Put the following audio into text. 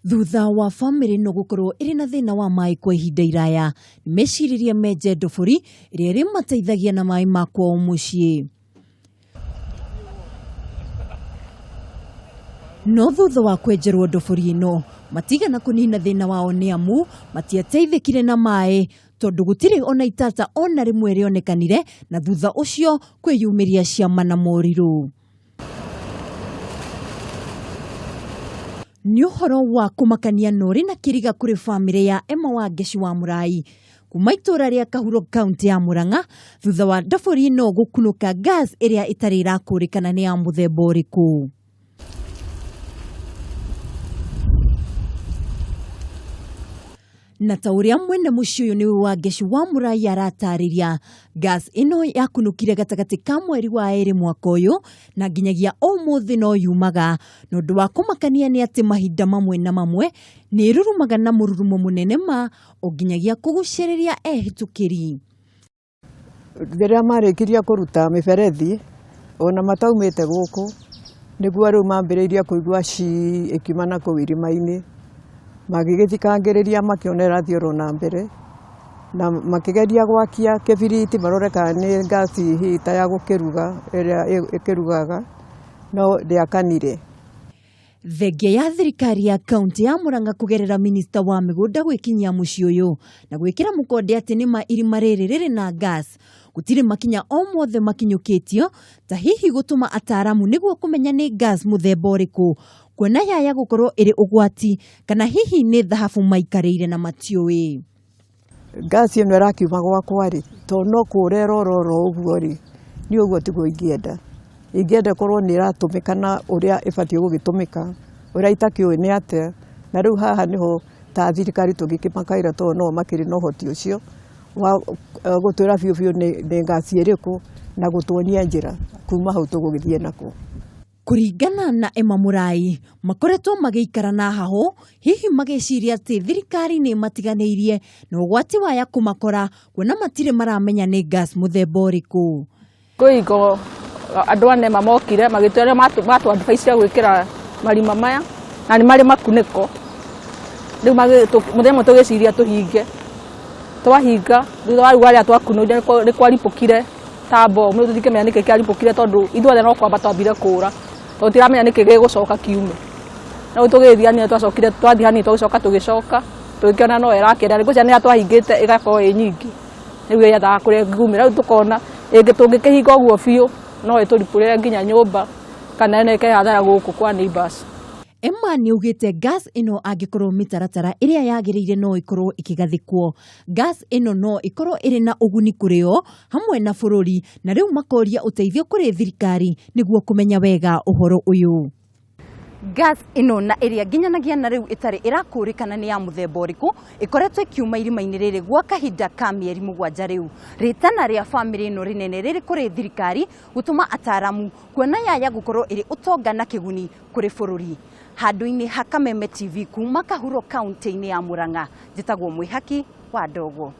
Thutha wa bamĩrĩ ĩno gũkorwo ĩrĩ na thĩna wa maĩ kwa ihinda iraya, nĩmeciririe menje ndobori ĩrĩa ĩrĩmateithagia na maĩ ma kwao mũciĩ. No thutha wa kwenjerwo ndobori ĩno, matigana kũnina thĩna wao nĩ amu matiateithĩkire na maĩ tondũ gũtirĩ ona itata ona rĩmwe rĩonekanire na thutha ũcio kwĩyumĩria ciama na morirũ. Nĩ ũhoro wa kũmakania na ũrĩ na kĩriga kũrĩ bamĩrĩ ya Emma Wangeci wa Mũrai kuma itũra rĩa Kahuro kaunti ya Murang'a thutha wa ndobori ĩno gũkunũka gas ĩrĩa ĩtarĩ ĩrakũrĩkana nĩ ya mũthemba ũrĩkũ. Na ta ũrĩa mwene mũciĩ ũyũ nĩwe Wangeci wa Mũrai aratarĩria, gas ĩno yakunũkire gatagatĩ ka mweri wa ĩrĩ mwaka ũyũ na nginyagia ũmũthĩ no yumaga. Na ũndũ wa kũmakania nĩ atĩ mahinda mamwe na mamwe nĩ ĩrurumaga na mũrurumo mũnene ma o nginyagia kũgucĩrĩria ehĩtũkĩri. Rĩrĩa marĩkirie kũruta mĩberethi, ona mataumĩte gũkũ, nĩguo rĩu mambĩrĩirie kũigua cii ĩkiuma na kũu irima-inĩ. Magĩgĩthikangĩrĩria makĩona ĩrathiĩ oro na mbere, na makĩgeria gwakia kĩbiriti marore kana nĩ ngaci hihi ta ya gũkĩruga ĩrĩa ĩkĩrugaga, no ndĩakanire. Thengia ya thirikari ya kaunti ya Murang'a kũgerera minista wa mĩgũnda gwĩkinyia mũciĩ ũyũ na gwĩkĩra mũkonde atĩ nĩma irima rĩrĩ rĩrĩ na gas, gũtirĩ makinya o mothe makinyũkĩtio ta hihi gũtũma ataaramu nĩguo kũmenya nĩ gas mũthemba ũrĩkũ, kuona yaya gũkorwo ĩrĩ ũgwati kana hihi nĩ thahabu maikarĩire na matiũĩ. Ngaci ĩno ĩrakiuma gwakwa rĩ, tondũ no kũra ĩrora oro ũguo rĩ, niĩ ũguo tiguo ingĩenda. Ingĩenda ĩkorwo nĩ ĩratũmĩka na ũrĩa ĩbatiĩ gũgĩtũmĩka, ũrĩa itakĩũĩ nĩ atĩa. Na rĩu haha nĩho ta thirikari tũngĩkĩmakaĩra tondũ no o makĩrĩ na ũhoti ũcio wa gũtwĩra biũ biũ nĩ ngaci ĩrĩkũ na gũtuonia njĩra kuma hau tũgũgĩthiĩ nakũ. Kũringana na Emma Mũrai, makoretwo magĩikara na hahũ, hihi magĩciria atĩ thirikari nĩ ĩmatiganĩirie na ũgwati waya kũmakora kuona matirĩ maramenya nĩ gas mũthemba ũrĩkũ. Kwĩ hingo andũ a NEMA mokire magĩtwĩra matũ advice ya gwĩkĩra marima maya na nĩ marĩ makunĩko. Rĩu mũthenya ũmwe tũgĩciria tũhinge, twahinga thutha wa rĩu harĩa twakunũrire nĩ kwaribũkire ta bomu, rĩu tũtingĩmenya nĩkĩ kĩaribũkire tondũ ithuothe no kwamba twambire kũra tondũ tũtiramenya nĩkĩ gĩgũcoka kiume. No rĩu tũgĩthiĩ hanini twacokire twathiĩ hanini tũgĩcoka tũgĩcoka tũgĩkĩona no ĩrakĩra, ngwĩciria nĩ ĩrĩa twahingĩte ĩgakorwo ĩ nyingĩ, rĩu yethaga kũrĩa ĩngĩumĩra, rĩu tũkona tũngĩkĩhinga ũguo biũ no ĩtũribũrĩre nginya nyũmba kana ĩke hathara gũkũ kwa neighbours. Emma nĩaugĩte gas ĩno angĩkorwo mĩtaratara ĩrĩa yagĩrĩire no ĩkorwo ĩkĩgathĩkwo, gas ĩno no ĩkorwo ĩrĩ na ũguni kũrĩ o hamwe na bũrũri na rĩu makoria ũteithio kũrĩ thirikari nĩguo kũmenya wega ũhoro ũyũ. Gas ĩno na ĩrĩa nginyanagia na rĩu ĩtarĩ ĩrakũrĩkana nĩ ya mũthemba ũrĩkũ, ĩkoretwo ĩkiuma irima-inĩ rĩrĩ gwa kahinda ka mĩeri 7 rĩu. Rĩtana rĩa bamĩrĩ ĩno rĩnene rĩrĩ kũrĩ thirikari gũtũma ataramu kuona yaya gũkorwo ĩrĩ ũtonga na kĩguni kũrĩ bũrũri. Handũ-inĩ ha Kameme TV kuma Kahuro kaunti-inĩ ya Murang'a, njĩtagwo Mwĩhaki wa Ndogo.